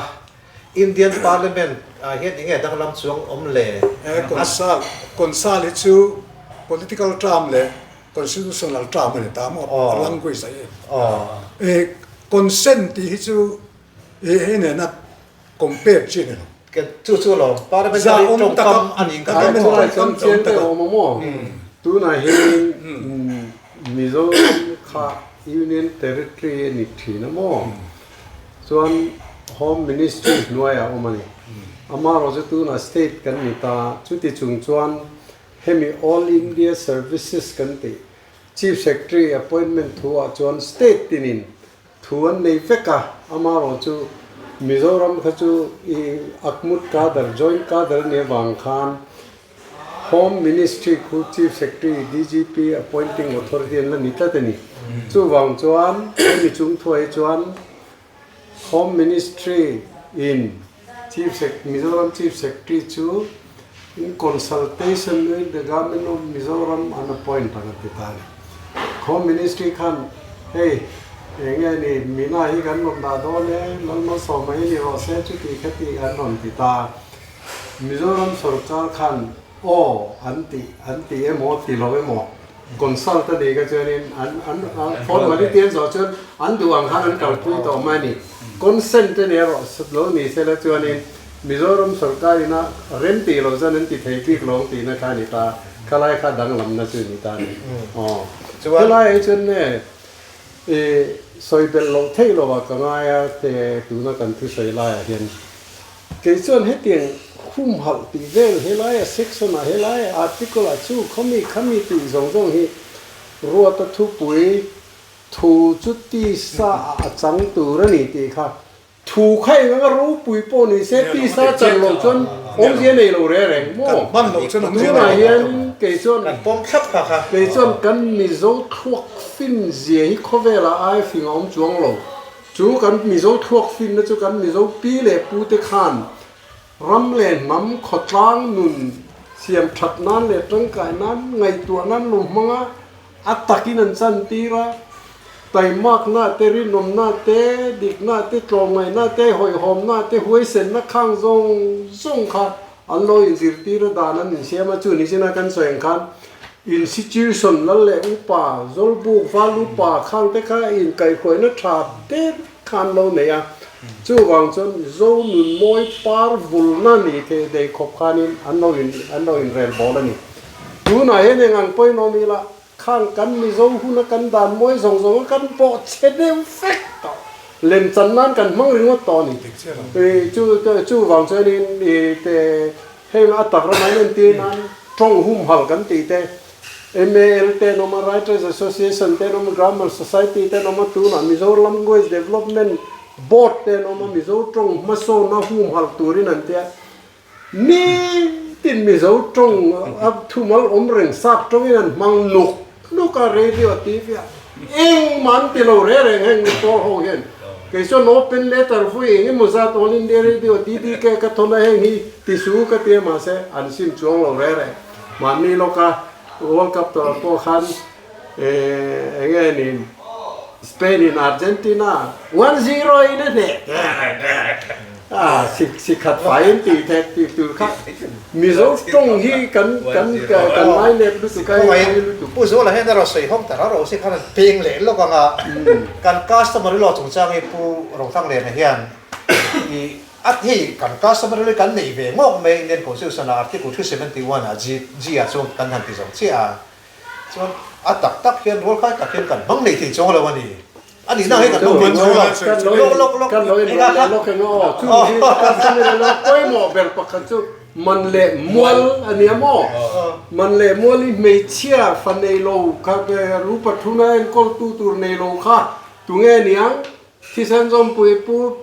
Indian Parliament ah hian enge danglam chuang awm le? E consult consult hi chu political term leh constitutional term a ni ta maw a language ah hi. E consent tih hi chu e hei nena Compare chi ni lo. Chu chu lawm parliamentary tawngkam a nih ka ring. Chuan chiang deuh awm a maw? Tunah hian Mizoram kha Union Territory a ni thin a maw? Chuan Home Ministry hnuaiah a awm a ni. Amaherawhchu tunah State kan ni ta, chuti chung chuan hemi All India Services kan tih Chief Secretary appointment thu ah chuan State tinin Thu an nei vek a, amaherawh chu Mizoram kha chu i Akmut Cadre, Joint Cadre a nih avang khan Home Ministry khu Chief Secretary, DGP, Appointing Authority an la ni tlat a ni. Chuvang chuan hemi chung thuai hi chuan Home Ministry in Chief Sec, Mizoram Chief Secretary chu in consultation with the Government of Mizoram an appoint ang a ti ta a ni. Home Ministry khan hei eng nge ni Mina hi kan rawn dah dawn e, Lalmalsawma hi ni rawh se chuti khati an rawn ti ta. Mizoram sorkar khan aw an ti an ti emaw ti lo emaw consult a nih kha chuanin an an formality an zawh chuan an duh ang khan an kalpui tawh mai a ni. Consent a ni erawh lo ni sela chuanin Mizoram sorkar ina rem tih loh chuan an ti thei bik lo ang tihna kha a ni ta, khalai kha danglamna chu a ni ta a ni. Aw helai ah hi chuan nge i sawi belh loh theih loh ah ka ngai a te tuna kan thusawi laiah hian Kei chuan hetiang humhalh tih vel helaia section ah helaia article ah chu khawmi khami tih zawng zawng hi ruata thupui thu chu tisa ah a chang tur a ni tih kha thu kha eng anga ropui pawh ni se tisa a chan loh chuan awmzia nei lo reng reng maw? Tunah hian kei chuan kei chuan kan Mizo thluak fin zia hi khawvelah ai fing a awm chuang lo. Chu kan Mizo thluak finna chu kan Mizo pi leh pute khan ram leh hnam khawtlang nun siam that nan leh tangkai nan ngaihtuah nan lo hmang a, a takin an chantir a, taimakna te, rinawmna te, dikna te, tlawmngaihna te, hawihhawmna te, huaisenna khang zawng zawng kha an lo inzirtir a, dan an insiam a, chu ni china kan sawi ang khan. Institution lal leh upa, Zawlbuk val upa khang te kha inkaihhruaina tha der khan lo nei a, chuvang chuan Zo nun mawi par vulna ni thei dei khawp khanin an lo in an lo inrel bawl a ni. Tunah hian eng ang pawhin awm ila, khang kan Mizo huna kan dan mawi zawng zawng a kan pawh chhe deuh vek tawh, lemchan nan kan hmang ringawt tawh a ni. Chu chuvang chuanin i te Heng a tak ramah hian entir nan tawng humhalh kan tih te, MAL te an awm a, Writers Association te an awm a, Grammar Society te an awm a, tunah Mizo Language Development Board te an awm a, Mizo tawng hmasawnna humhalh turin an tia. Nitin Mizo tawng a thumal awm reng sap tawngin an hmang nuk nuk a, radio, TV ah Engmah an ti lo reng reng heng pawl ho hian. Kei chuan open letter vui eng emaw zat All India Radio TDK ka thawn a heng hi ti su ka ti a mahse an sim chuang lo reng reng. Mahni lawka World Cup tawh ah pawh khan eh enge ni Spain in Argentina 1-0 in a hneh a si khat fai in tih theih tih tur kha Mizo tawng hi kan kan kan ngai nep lutuk a hei ngai lutuk. Pu Zuala hian erawh sawi hawng ta rau rau si khan an peng leh lawk ang a, kan customer ilo chungchang hi Pu Rothangliana hian i a hei kan customer ilo hi kan neih ve ngawk mai Indian Constitution ah Article 371 ah G G ah chuan kan han ti zo chiah a, chuan a tak tak hian rualkhai tak hian kan hmang neih thei chuang lo a ni. A nihna hi kan hmang chuang lo. Lawk lawk lawk. Kan lo inrawlh leh lawk eng aw. Chu hi kan hre lo pawimawh ber pakhat chu man leh mual a nia maw? Man leh mual hi hmeichhia fa nei lo kha lu pathuna enkawltu tur nei lo kha tunge niang? Thisen zawmpui pu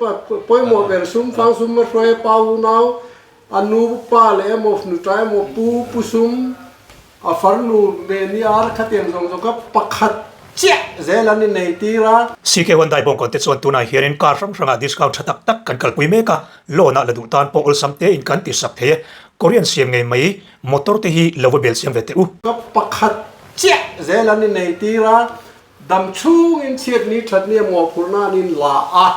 pawimawh ber sum fang sum a hruai a pa unau a nu pa leh emaw nuta emaw pu pu sum A farnu nen i ar khatiang zawng zawng kha pakhat chiah zel an innei tir a. CK Hyundai bawngkawn te chuan tunah hianin car hrang hrangah discount tha tak tak kan kalpui mek a, loan ah la duh tan pawh awlsam tein kan ti sak thei e. Korean siam ngei mai motor te hi lo va bel siam ve teh u. Ka pakhat chiah zel an innei tir a, dam chhungin chhiat ni that ni a mawhphurhna an in la a,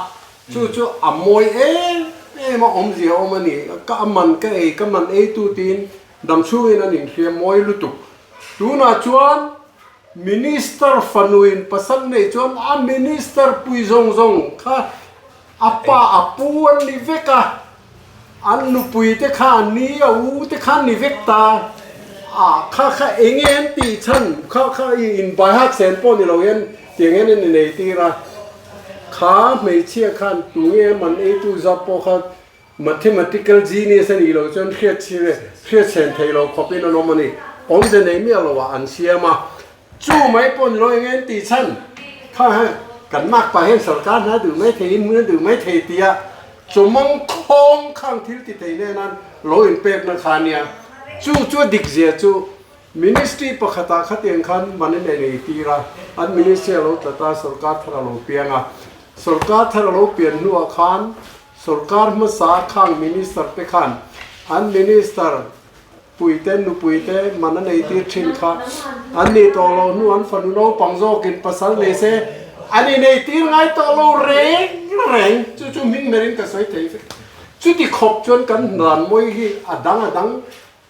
chu chu a mawi em em a, awmzia awm a ni. Ka man ka ei, ka man eitu tiin Damchhungin an inhriam mawi lutuk. Tunah chuan Minister fanuin pasal nei chuan a Minister pui zawng zawng kha a pa a pu an ni vek a, an nupui te kha an ni a u te kha an ni vek ta a, kha kha enge an tih chhan kha kha i inbaihak sen pawh ni lo hian tiang hian an inei tir a, kha hmeichhia khan tunge man eitu zat pawh kha Mathematical genius a nih loh chuan hriat hriat chhen theih loh khawpin an awm a ni. Awmze nei miah loh ah an siam a. Chu mai pawh ni lo eng eng tih chhan kha hei kan mak pah hian sarkar hna duh mai thei in hmun a duh mai thei tia chawmawng khawng khang thil ti thei nen an lo inpekna kha a nia. Chu chu a dik zia chu Ministry pakhatah khatiang khan man in ei tir a, an ministry a lo tlat a, sarkar thar a lo piang a. Sarkar thar a lo pian hnuah khan Sorkar hmasa khang minister te khan an minister puite nupui te man a nei tir thin kha an nih tawh loh hnu an fanu naupang zawkin pasal nei se an inei tir ngai tawh lo reng reng chu chu hming hmerin ka sawi thei vek. Chuti khawp chuan kan hnan mawi hi a dang a dang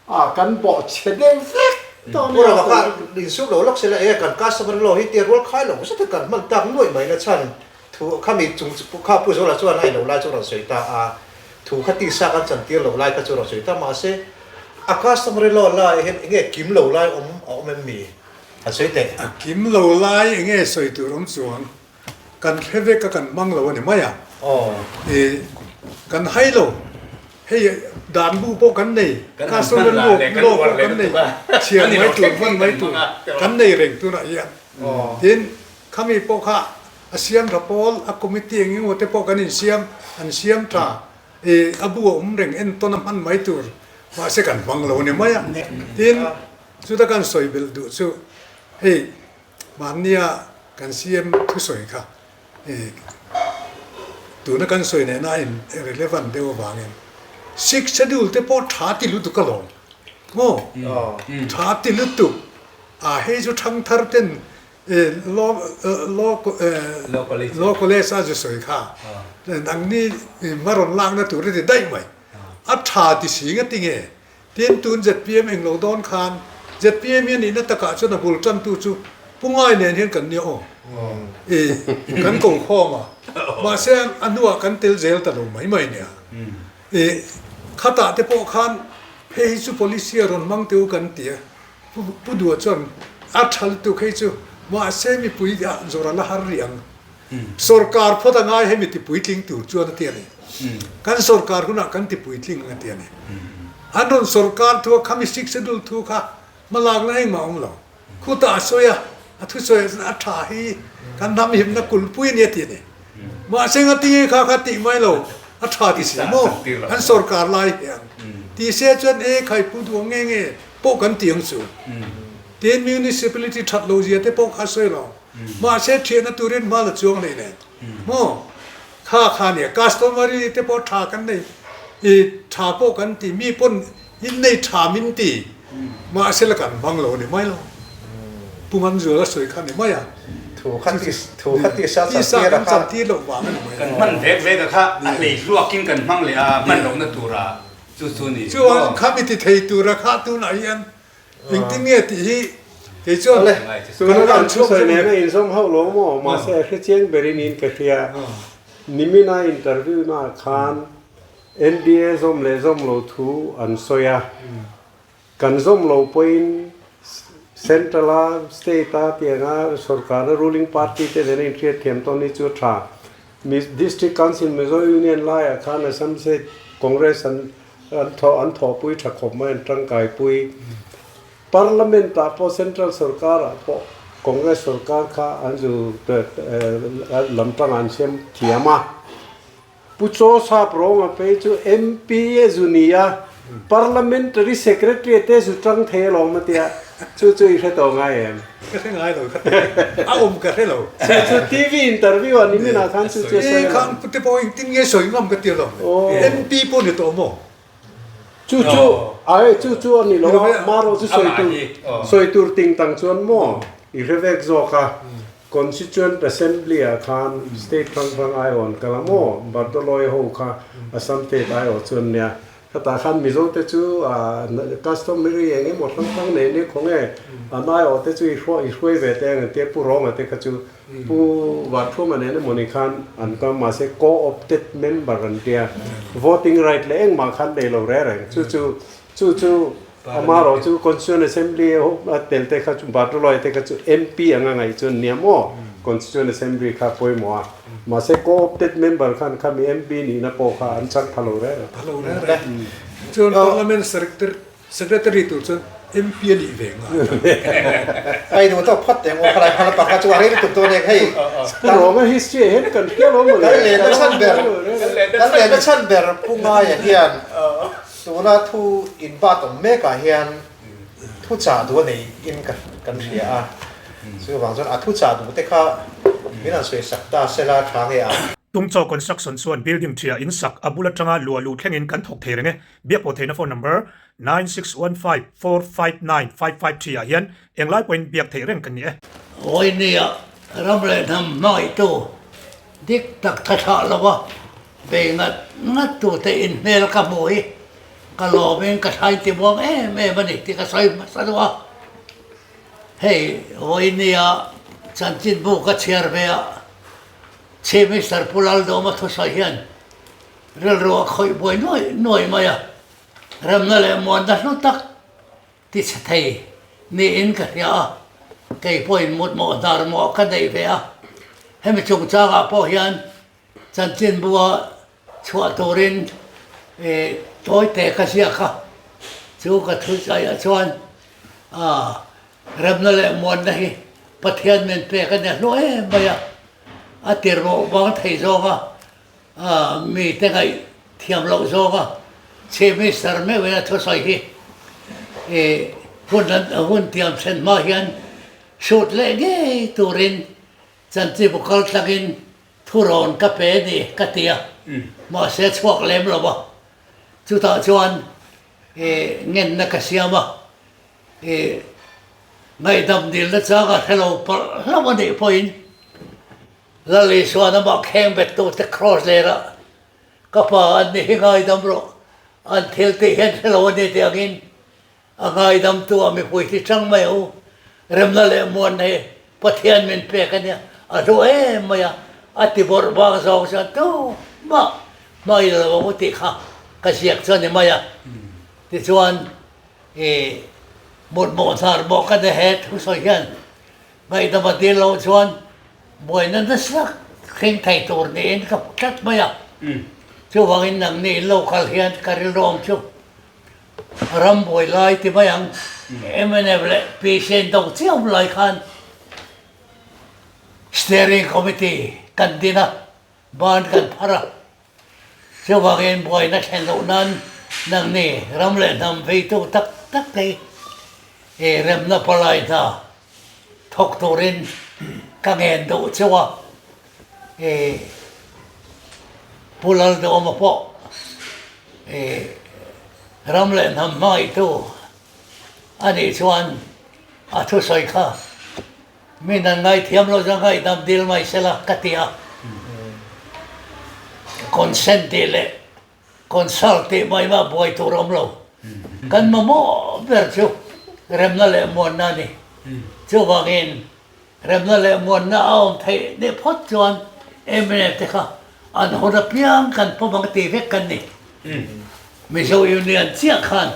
a kan bawh chhe deuh vek tawh nia. Pura baka insuk lo lawk sela e kan customer law hi tia rual khai lo zet a kan hman tak nuaih mai na chhan thu kha mi chung kha Pu Zola chuan a ilo lai chu rawn sawi ta a thu kha tisa kan chan tir lo lai kha chu rawn sawi ta mahse a customer law lai hian enge kim lo lai awm a awm em mi han sawi teh. A kim lo lai enge sawi tur awm chuang Kan hre vek a kan hmang lo a ni mai a, i kan hai lo, hei dan bu pawh kan nei, customer law pawh kan nei, chhiar mai tur hman mai tur kan nei reng tunah hian. Tin, khami pawh kha a siam tha pawl, a committee eng emaw te pawh kan insiam, an siam tha, i a bu a awm reng entawn a hman mai tur, mahse kan hmang lo a ni mai a. Tin, chuta kan sawi belh duh chu hei Mahnia kan CM thusawi kha tuna kan sawi nena a in relevant deuh avangin Sixth Schedule te pawh tha ti lutuk alawm maw? Tha ti lutuk a hei chu thangthar ten law law law college a zu sawi kha nangni hma rawn lakna tur a ti daih mai a tha ti si nga tinge Tin, tun zpm englo dawn khan Zpm hi a nihna takah chuan a bul tantu chu Pu Ngai nen hian kan nia aw. I kan ko khawm a, mahse a hnuah kan tel zel ta lo mai mai nia. I khatah te pawh khan hei hi chu policy a rawn hmang teu kan ti a, Pu Dua chuan a tha lutuk hei chu mahse mipui ah zawr a la har rih ang. Sorkar phawt a ngai hemi ti puitling tur chuan a ti a ni. Kan sorkar hunah kan ti puitling ang a ti a ni. An rawn sorkar thu a khami sik schedule thu kha hmalakna engmah a awm lo. Khutah a sawi a, a thusawi ah chuan a tha hi kan hnam himna kulhpui a ni a ti a ni. Mahse ngatinge kha kha tih mai lo a tha ti si maw? An sorkar lai hian ti se chuan e khai pu duh ang nge nge pawh kan ti ang chu. Tin municipality that lo zia te pawh kha a sawi lo. Mahse thiahna turin hma la chuang hlei nen maw? Kha kha nia customary te pawh tha kan nei i tha pawh kan ti mi pawn in nei tha min ti mahse la kan hmang lo ni mai lo Pu Manzuala sawi kha ni mai a Thu kha ti thu kha tisa tisa kan chan tir loh vang a ni mai a. Kan hman vek vek a kha a hlei hluakin kan hmang leh a hman lohna tura chu chu ni maw? Chuan khami ti thei tura kha tunah hian Engtin nge tih hi kei chuan Tuna kan thusawi nen a inzawm hauh lo maw? Mahse a hrechiang berin in ka hria. Nimina interview naah khan NDA zawm leh zawm lo thu an sawi a. Kan zawm lo pawhin Central a, State a tianga sorkar a ruling party te nena inhriatthiam tawn hi chu a tha. District Council Mizo Union laiah khan Assam State Congress an An thawh an thawhpui tha khawp mai, an tangkaipui. Parliament ah pawh Central sorkar ah pawh Congress sorkar kha an zu lam tangah an siam thiam a. Pu Chaw Sap Rawnga phei chu MP a zu ni a, Parliamentary Secretary a te zu tang thei alawm a tia, chu chu i hre tawh ngai em? Ka hre ngai lo kha ti, a awm ka hre lo. Chu chu TV interview ah nimin ah khan chu chu a sawi alawm. Kha ang te pawh engtin nge sawi ngam ka ti alawm. MP pawh ni tawh maw? Chu chu ai chu chu a ni lo a, marawh chu sawi tur sawi tur ting tang chuan maw i hre vek zawk a. Constituent Assembly ah khan state hrang hrang aiawh an kal a maw, Bardoloi ho kha Assam state aiawh chuan nia. Khatah khan Mizo te chu customary eng emaw hrang hrang nei nia khaw nge an aiawh te chu i hruai i hruai ve te ang an tia Pu Rawnga te kha chu Pu Varthuma nen emawni khan an kam mahse co-opted member an tia voting right leh engmah khan nei lo reng reng chu chu chu chu amarawh chu Constituent Assembly a tel te kha chu Bartoloi te kha chu MP anga ngaih chuan nia maw Constituent Assembly kha pawimawh a. Mahse co-opted member khan khami MP nihna pawh kha an chang pha lo reng a. Pha lo reng reng. Chuan Parliament Secretary tur chuan MP a nih ve ngai. Ai duh tawk phawt teh maw khalai hmala pakhat chu a rei lutuk dawn eng hei. Pu Ronga history ah hian kan hria lo maw le. Kan lehna chhan ber kan lehna chhan ber Pu Ngaia hian tuna thu inbat awm mek ah hian thu chah duh a nei in kan hria a. Chuvang chuan a thu chah duh te kha min han sawi sak ta se la tha nge ang. Tungchaw Construction chuan building ṭhiah in sak a bul aṭanga luah luh thlengin kan thawk thei reng e. Biakpawh theihna phone number, 9615459553 ah hian englai pawhin biak theih reng kan ni e. Vawinia ram leh hnam hmangaihtu dik tak tha thlah lova bei ngat ngat tute inhmel ka hmu hi ka lawmin ka thlain ti muang em em a ni tih ka sawi hmasa duh a. Hei, vawinia chanchinbu ka chhiar ve a, Chief Minister Pu Laldawma thusawi hian rilru a khawih buai nuai nuai mai a, remna leh muanna hlu tak ti chhe thei niin ka hria a, kei pawhin mutmawh hnar mawh ka neih ve a, hemi chungchangah pawh hian chanchinbua Chhuah turin tawite ka ziak a, chu ka thu chaiah chuan remna leh muanna hi Pathian min pek a ni a hlu em mai a, a tirmawh vang thei zawnga mite ngaih thiam loh zawnga Chief Minister meuhin a thusawi hi hun hun tiam thlen hma hian hrut leh ngei turin chanchinbu kal tlangin Thurawn ka pe a ni ka ti a, mahse chhuak lem lo va. Chutah chuan ngenna ka siam a, ngaihdam dilna chang a hre lo palh hlauh a nih pawhin Lal Isuan amah kheng bettute kraws lerah ka pa an ni hi ngaidam rawh, an thil tih hian hre lo a ni tih angin. A ngaidamtu a mipui hi chang mai a u. Remna leh muanna hi Pathian min pek a nia, a hlu em mai a, a ti bawrh bang zawng chuan tumah hmai la lo ang u tih kha ka ziak chu a ni mai a. Tichuan i mutmawh hnar mawh ka ni he thusawi hian ngaihdam a dil loh chuan buaina nasa hring thei tur niin ka hmu tlat mai a. Chuvangin nangni in lo kal hian ka rilru awm chu Ram buai lai ti mai ang, mnf leh PC an do chiau lai khan Steering Committee kan din a, ban kan phar a. Chuvangin buaina thlen loh nan nangni ram leh hnam veitu tak tak te hi remna palai hna thawk turin ka ngen duh cheu a. Pu Lalduhawma pawh ram leh hnam hmangaihtu a nih chuan a thusawi kha min an ngaithiam lo chuan ngaihdam dil mai sela ka ti a. Consent tih leh consult tih mai mah buai tur a awm lo. Kan mamawh ber chu remna leh muanna a ni. Chuvangin Remna leh muanna a awm theih deuh phawt chuan mnf te kha an hawn apiang kan pawm ang ti vek kan ni. Mizo Union chiah khan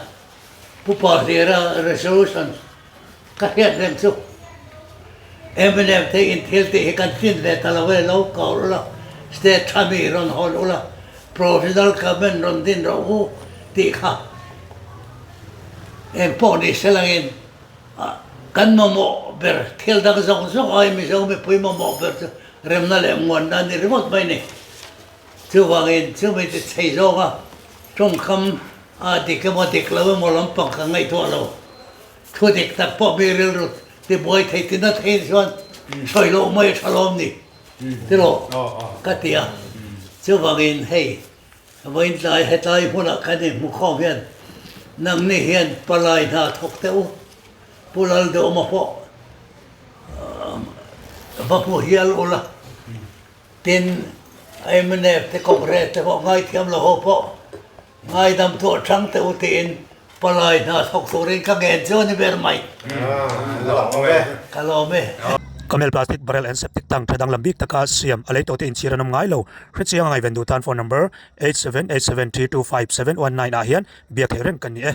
Pu Parhlira resolution ka hriat reng chu mnf te in thil tih hi kan tlin ve ta lo e, lo kawl ula, state tha mi rawn hawn ula, provisional government rawn din rawh u tih kha engpawh ni se langin Kan mamawh ber thil dang zawng zawng ai Mizo mipui mamawh ber chu remna leh muanna a ni ringawt mai ni. Chuvangin chumi ti chei zawnga tawngkam a dik emaw dik lo emaw lampang ka ngaihtuah lo. Thu dik tak pawh mi rilru ti buai thei ti na thei chuan sawi loh mai a tha lawm ni tiraw ka ti a. Chuvangin hei Vawiin tlai hetlai hmunah kan inhmu khawm hian nangni hian palai hna thawk teh u, Pu Lalduhawma pawh va hmu hial ula, tin mnf te Congress te pawh ngaithiam lo ho pawh ngaidam tuah chang teh u tiin palai hna thawk turin ka ngen chu a ni ber mai. Ka lawm e. Camel plastic barrel and septic tank tha danglam bik taka siam a lei tawh te inchhir an awm ngai lo. Hrechiang a ngaihven duh tan phone number 8787325719 ah hian biak theih reng kan ni e.